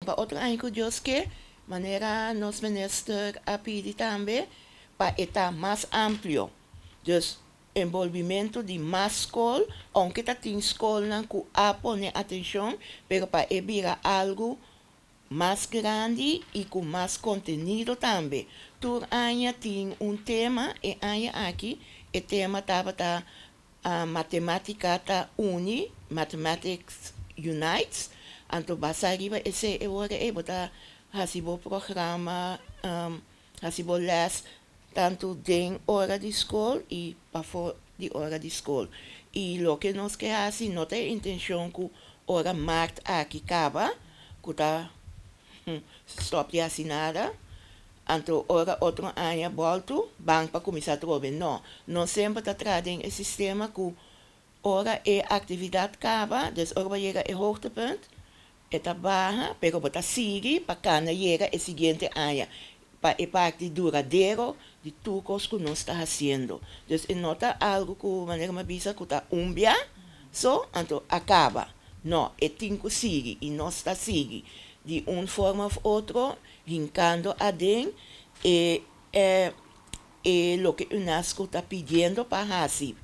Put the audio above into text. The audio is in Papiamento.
Pa otro aña ku Dios ke, manera nos minister a pidi tambe, pa e ta mas amplio. Dus envolvimentu di mas skol, ounke ta tin skolnan ku a pone atenshon, pero pa e bira algu mas grandi i ku mas kontenido tambe. Tur aña tin un tema, e aña aki e tema tabata Matemátika ta uni, Mathematics Unites, anto basa riba esei e ora ei bo ta hasi bo programa, hasi bo lès tantu den ora di skol i pafó di ora di skol. I loke nos ke hasi no ta e intenshon ku ora mart aki kaba ku ta stòp di hasi nada, anto ora otro aña bòltu ban pa kuminsá atrobe. No, nos semper ta traha den e sistema ku ora e aktividat kaba, dus ora bo yega e hoogtepunt, e ta baha, pero bo ta sigui pa kana yega e siguiente aña, pa e parti duradero di tur kos ku nos ta hasiendo. Dus e no ta algu ku, manera mi a bisa, ku ta un bia so, anto a kaba. No, e tin ku sigui i nos ta sigui di un forma òf otro hinkando aden e e loke UNESCO ta pidiendo pa hasi.